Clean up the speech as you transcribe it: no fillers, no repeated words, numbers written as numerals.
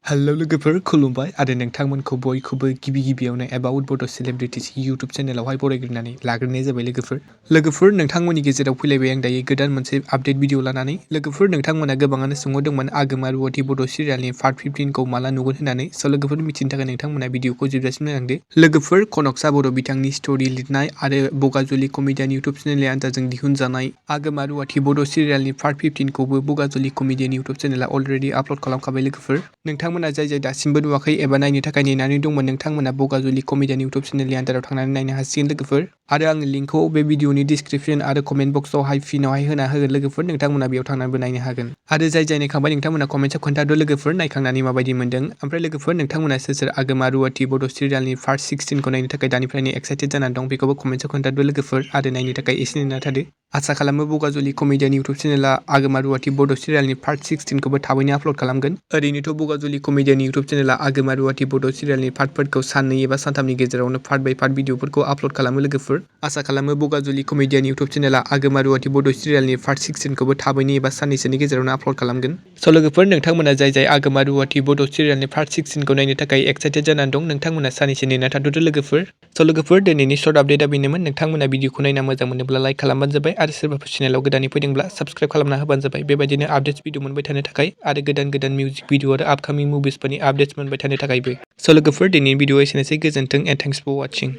hello लोगोफोर खुलुमबाय आरो नोंथांमोनखौ बयखौबो गिबियावनो एबाउट बड' सेलिब्रिटिस इउटुब चेनेलावहाय बरायग्रोनानै लाग्रोनाय जाबाय लोगोफोर नोंथांमोननि गेजेराव फैलायबाय आं दायो गोदान मोनसे आपडेट भिडिअ लानानै लोगोफोर नोंथांमोना गोबाङानो सोंहरदोंमोन आगोमा रुवाति बड' सिरियालनि पार्ट 15खौ माला नुगोन होननानै स' लोगोफोर मिथिनो थाखाय नोंथांमोना भिडिअखौ जोबजासिम नायलांदो लोगोफोर कनकसा बर' बिथांनि स्ट'रि लिरनाय आरो बगाजुलि कमेडियान इउटुब चेनेलनि आन्जादजों दिहुनजानाय आगोमा रुवाति बड' सिरियालनि पार्ट 15खौबो बगाजुलि कमेडियान इउटुब चेनेला अलरेडि आपल'ड खालामखाबाय लोगोफोर नोंथांमोना जाय दासिमबो नुवाखै एबा नायनो थाखाय नेनानै दंमोन नोंथांमोना बगाजुलि कमेडियान इउटुब चेनेलनि आन्दाराव थांनानै नायनो हासिगोन लोगोफोर आरो आं लिंकखौ बे भिडिअनि डिसक्रिपशन आरो कमेन्ट बक्सआवहाय फिनावहाय होना होगोन लोगोफोर नोंथांमोना बेयाव थांनानैबो नायनो हागोन आरो जाय नायखांबाय नोंथांमोना कमेन्टआव खोन्थादो लोगोफोर नायखांनानै माबायदि मोनदों ओमफ्राय लोगोफोर नोंथांमोना सोर आगोमा रुवाति बड' सिरियालनि पार्ट 16खौ नायनो थाखाय दानिफ्रायनो एक्साइटेड जानानै दं बेखौबो कमेन्टआव खोन्थादो लोगोफोर आरो नायनो थाखाय एसे नेना थादो आसा खालामो बगाजुलि कमेडियान इउटुब चेनेला आगोमा रुवाति बड' सिरियालनि पार्ट 16खौबो थाबैनो आपल'ड खालामगोन ओरैनोथ' बगाजुलि कमेडियान इउटुब चेनेला आगोमा रुवाति बड' सिरियालनि पार्टफोरखौ साननै एबा सानथामनि गेजेरावनो पार्ट बाय पार्ट भिडिअफोरखौ आपल'ड खालामो लोगोफोर आसा खालामो बगाजुलि कमेडियान इउटुब चेनेला आगोमा रुवाति बड' सिरियालनि पार्ट 16खौबो थाबैनो एबा साननैसोनि गेजेरावनो आपल'ड खालामगोन स' लोगोफोर नोंथांमोना जाय आगोमा रुवाति बड' सिरियालनि पार्ट 16खौ नायनो थाखाय एक्साइटेड जानानै दं नोंथांमोना साननैसो नेना थाथ'दो लोगोफोर स' लोगोफोर दिनैनि सर्ट आपडेटआ बेनोमोन नोंथांमोना भिडिअखौ नायना मोजां मोनोब्ला लाइक खालामबानो जाबाय आरो सोरबाफोर चेनेलाव गोदानै फैदोंब्ला साबस्क्राइब खालामना होबानो जाबाय बेबायदिनो आपडेट्स भिडिअ मोनबाय थानो थाखाय आरो गोदान मिउजिक भिडिअ आरो आपकामिं मुभिसफोरनि आपडेट्स मोनबाय थानो थाखायबो स' लोगोफोर दिनैनि भिडिअ एसेनोसै गोजोन्थों एन्ड थेंक्स फर वाचिं